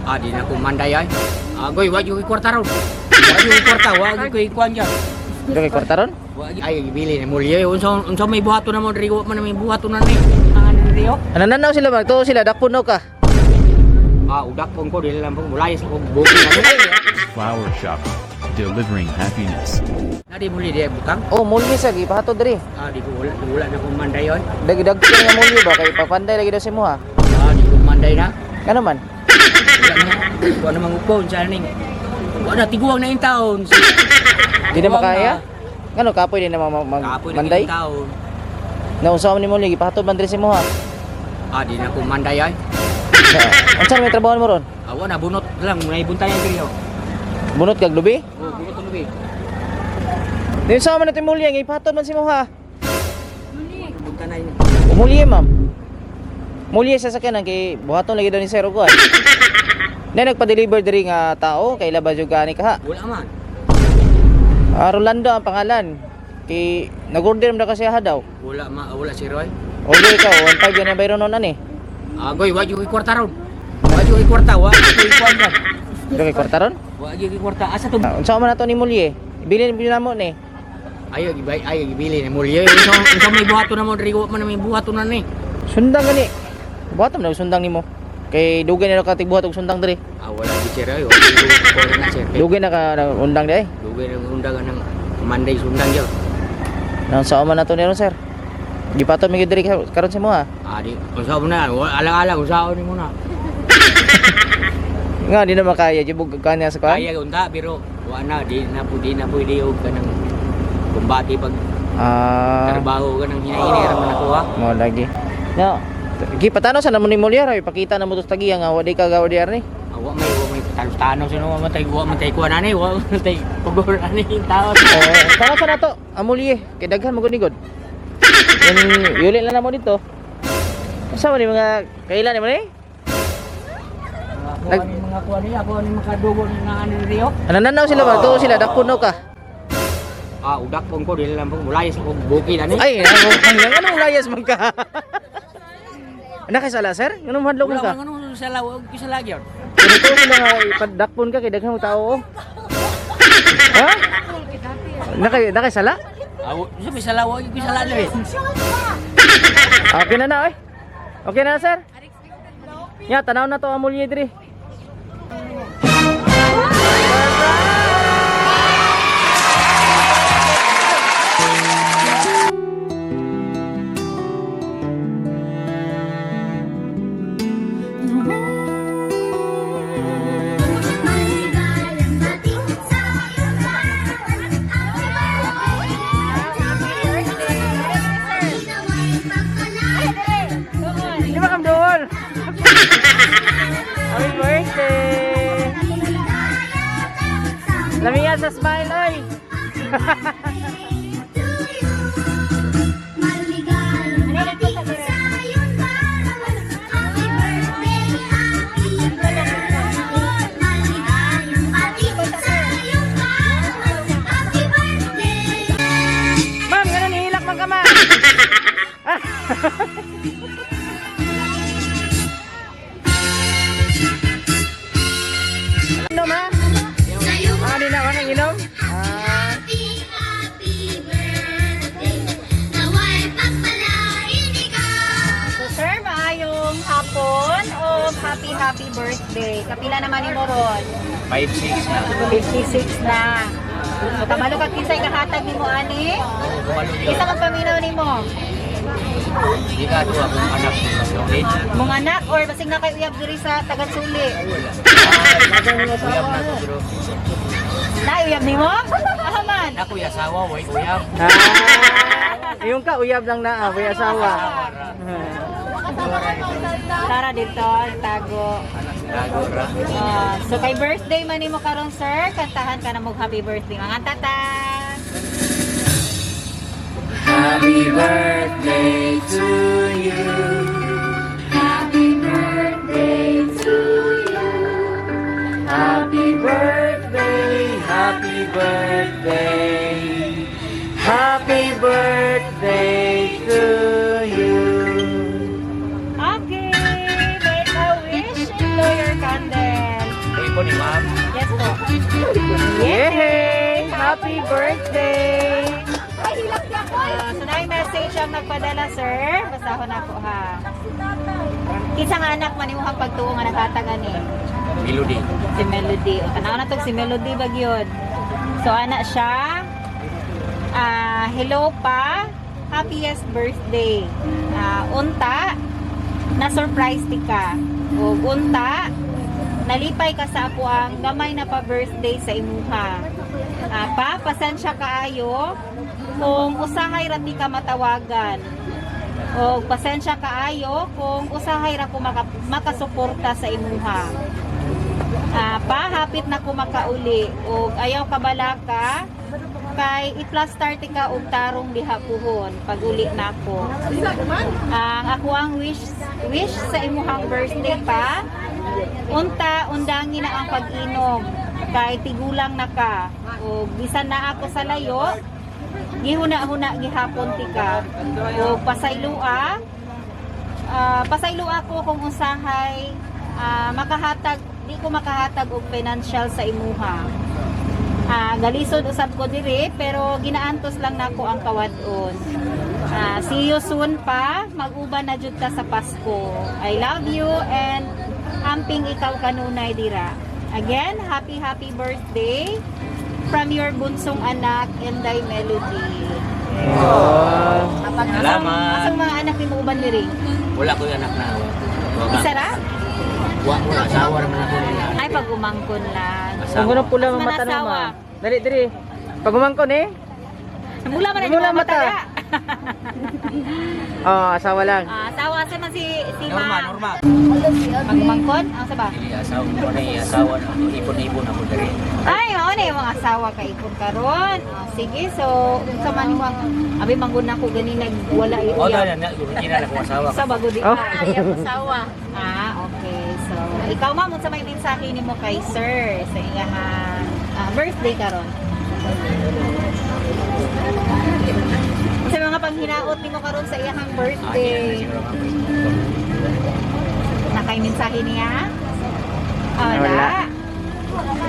Ah, di na ko manday ay. Agoy, wa gyud kwarta ron. Wa gyud kwarta, wa gyud koy kuan diyan. Di kay kwarta ron? Wa gyud ay gibili ni mulye. Unsa unsa may buhaton na mo diri, wa man may buhaton na ni. Ang ano diri oh? Nananaw sila ba? Tuo sila dakpon daw ka. Ah, udak pong ko dili lang pong mulayas ako buki na ni. Flower Shop. Delivering happiness. Na di muli di butang. Oh, mulye sir, gipahatod diri. Ah, di ko wala, wala na kong manday oy. Dagdag ko nga mulye ba kay papanday lagi daw si mo ha. Ah, di ko manday na. Ngano man? Wala na. Wala na mangupo unsa ning. Wala tiguang na in taon. Di na makaya? Ngano kapoy di na mag Kapoy na manday? in taon. Nausa man ni mulye gipahatod man diri si mo ha. Ah, di na ko manday ay. Unsa may trabaho mo ron? Ah, wala bunot lang may buntayan diri oh. Bunot kag lubi? Oh, bunot ang lubi. Di unsa man natin mulye nga ipahatod man si mo ha. Bunta na yun. Umulye, ma'am. Mulye sa sakyanan kay buhaton lagi daw ni Sir Ugoy. Na nagpa-deliver diri nga tao kay labas jud gani ka ha. Wala man. Ah, Rolando ang pangalan. Kay nag-order man daw kasi ha daw. Wala ma, wala si Roy. Order ikaw 1.5 yan ang bayron nun ani. Agoy, wa gyud kwarta ron. Wa gyud kwarta, wa gyud kuan dyan. Dili kay kwarta ron? Wa gyud kwarta. Asa to? Ah, unsa man nato ni Mulye? Ibilin mo namo ni. Ayo gibay, ayo gibili ni mulye. Unsa unsa may buhaton na mo diri, wa man may buhaton na ni. Sundang gani. Buhaton man og sundang nimo. Kay dugay na ka tigbuhat og sundang diri. Ah, wala gyud si Roy. Wa gyud kwarta na sir. Dugay na ka na undang di ay. Dugay na undang ng manday sundang gyud. Unsa man nato ni ron, sir? Gipato mi gyud diri karon sa mo ha. Ah, di unsa mo na, alang-alang unsa ni mo na. Nga di na makaya jibog kanya sa kuan. Kaya unta pero wa na di na pwede og kanang kumbati pag Ah. trabaho kanang hinahinay ra man ako ha. Mo lagi. No. Gipatano sa namo ni Mulyar, ipakita na mo to sa tagiya nga wa di ka gawa di ni. Ah, wa may talos-tanos sino wa matay wa matay kuan ani wa matay pugor ani yung tao. Oh, tanaw sa nato, amulye kay daghan mo gud. Yan yuli lang namo dito. Asa man ni mga kailan ni mo ni? Ako ani mga kuan ni ako ani makadugo ni nga ani diri oh. Nananaw sila ba? Tuo sila dakpon daw ka. Ah, udak pong ko dili lang pong mulayas ako bukid ani. Ay, ano hanggang anong layas man ka? Ana kay sala sir? Nganong hadlok man Wala ka? man ano sa lawa og sa lagi. Dito sila nga ipadakpon ka kay daghan mo tao. Oh. Ha? Nakay sala? Ah, sa may sa lawa og sa lagi. Okay na na oy. Okay na sir? Ya, tanaw na to amulye diri. Maligalang bati sa iyong Happy birthday! Nawa'y pagpalain. Di ba kam doon? Happy birthday! Lamiya sa smile oy. Maligalang bati sa iyong Happy birthday, happy birthday. Maligayang bati sa iyong Happy birthday. Ma'am, ganun ihilak man ka ma'am. Inom ha? Sa'yo Ah, di na ka nang inom? Ah, happy, happy birthday. Nawa'y pagpalain ikaw. So sir, maayong hapon o happy happy birthday. Kapila naman ni Moron? 56 na. 56 na. So kabalo kag kinsay kahatag nimo ani? Kumalo Isa kang paminaw nimo. Di ka to akong anak. Okay? Mong anak or basig na kay uyab diri sa Tagatsuli. Wala. Uyab na to bro. Na uyab nimo? Aha man. Ako yasawa way uyab. Ah, yung ka uyab lang na, ah, may asawa. Tara dito, tago. Tago ra. Ah, so kay birthday man nimo karon sir, kantahan ka na mo happy birthday mga tata. Happy birthday to you. Happy birthday to you. Happy birthday, happy birthday. Happy birthday to you. Okay, make a wish and blow your candle. Ipon ni ma'am. Yes po. Yay! Happy birthday! So na message ang nagpadala, sir. Basahon na po ha. Kinsa nga anak man imong pagtuo nga nakatagan ni? Melody. Si Melody. O tanaw na tog si Melody ba gyud. So ana siya. Ah, hello pa. Happiest birthday. Ah, unta na surprise ti ka. O unta nalipay ka sa ako ang gamay na pa birthday sa imuha. Ah, pa, pasensya kaayo kung usahay ra ti ka matawagan. O pasensya kaayo kung usahay ra ko makasuporta sa imuha. Ah, pa, hapit na ko makauli og ayaw kabalaka kay i-plaster ti ka og tarong diha puhon pag uli nako. Ang ako ang wish wish sa imuhang birthday pa, unta undangi na ang pag-inom kay tigulang na ka og bisan na ako sa layo, gihuna-huna gihapon ti ka og pasayloa, pasaylo ako kung usahay makahatag di ko makahatag og financial sa imuha. Galisod usab ko diri pero ginaantos lang nako ang kawad-on. See you soon pa, mag-uban na jud ta sa Pasko. I love you and amping ikaw kanunay dira. Again, happy happy birthday from your bunsong anak, Inday Melody. Oh. Salamat. Asang mga anak ni mo uban diri? Wala ko yung anak na. Isa ra? Wa mo na asawa naman ako nila. Ay, pag umangkon lang. Kung ano pula Mas ang mata manasawa. naman. Dali, dali. Pag umangkon eh. Mula man na Mula yung mata. mata. Oh, asawa lang. Ah, asawa sa man si si Norma, Ma. Norma. Pag umangkon, ang saba. Dili asawa ko na asawa na ako. Ipon-ipon ako diri. Ay, mao na yung mga asawa kay ipon karon. Ah, sige, so unsa man mo ang abi manggod na ko gani nag wala O iya. na na original akong asawa. Sa bago di Oh. pa. Ay, ang asawa. Ah, okay. So, ikaw ma'am, unsa may mensahe nimo kay sir sa iyang birthday karon? Sa mga panghinaot nimo karon sa iyang Ah, di na birthday. siguro ma'am. Nakay mensahe niya? Ah, Wala. wala.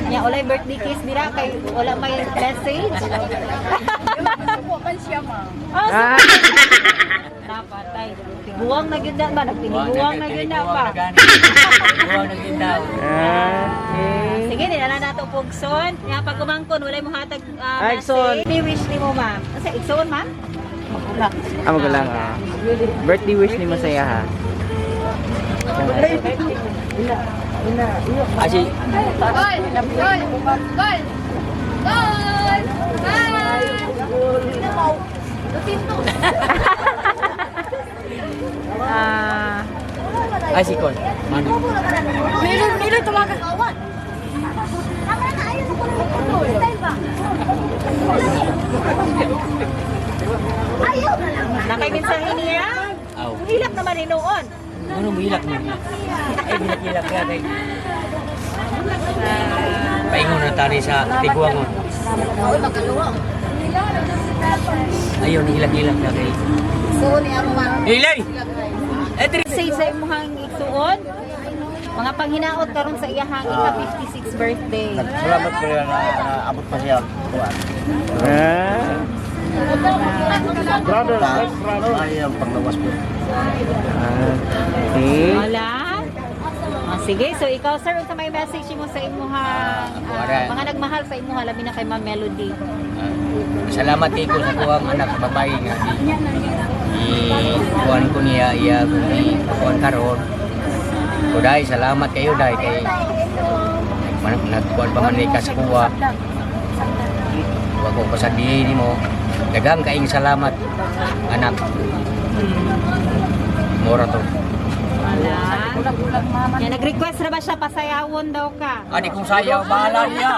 Nya walay birthday kiss dira kay wala may message. Oh, Ah, napatay. Tiguang na gyud na ba? Nagtiniguang na gyud na ba? Tiguang na gyud daw. Ah, okay. Sige, dinala na to pugson. Nya pag umangkon walay mo hatag Ay, igsoon. message. Birthday wish nimo, ma'am. Asa igsoon, ma'am? Magulang. Ah, magulang. Ah. Birthday wish ni Masaya ha. Ah, si Gol! Gol! Gol! Gol! Bye! Ah, ah, si Kon. Mano. Meron, meron tumakas. nakay mensahe niya? Aw. Hilak naman hinuon. Ano hilak mo niya? Ay, hilak-hilak ka kay. Paingon na tani sa tiguangon. Ayun, hilak-hilak na kay. Hilay! Eh, diri. Message sa imong igsuon. Mga panghinaot karon sa iyahang ika-56 birthday. Salamat ko na abot pa siya. Ah. Brother, brother. Ay, ang paglawas po. Ah, okay. Wala. Ah, sige, so ikaw sir, unsa may message mo sa imuhang Wala. mga nagmahal sa imuha labi na kay Ma'am Melody. Ah, salamat kay ko sa kuwang anak babae nga di i kuan ko niya iya kung i kuan karon. Ko dai salamat kayo dai kay man nagkuan pa man ni ka sa kuwa. Wa ko pasadihin nimo. Daghang kaing salamat anak. Mora to. Wala. Yan, nag-request ra ba siya pasayawon daw ka? Adi kong sayaw bahala niya.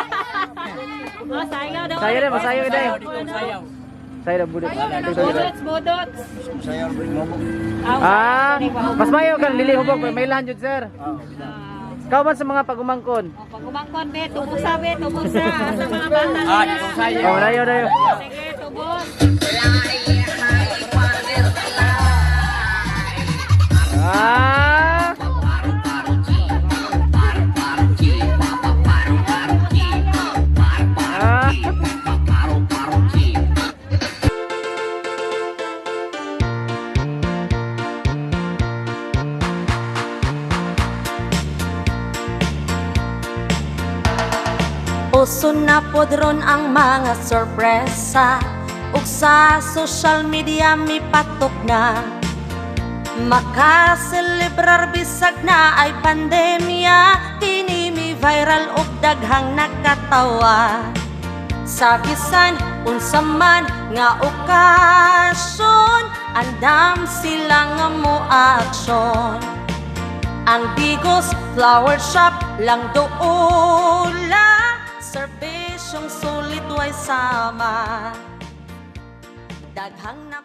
Oh, sayaw daw. Sayaw na, masayaw na. Adi kong sayaw. Sayo na budot. Bodots, bodots. Ah, mas mayo kan lili hubog may lahan jud sir. Ikaw man sa mga pagumangkon. Oh, pag umangkon, be, tubos sa, be, tubos sa. Sa mga bata. Adi kong sayaw. Oh, dayo dayo. Sige, tubos. Ah! Uso na pod ron ang mga sorpresa ug sa social media mipatok na. Makaselebrar bisag naay pandemya. Kini mi viral og daghang nakatawa. Sa bisan unsa man nga okasyon, andam sila nga mo aksyon. Ang Digos Flower Shop lang duula. Serbisyong sulit way sama. Daghang na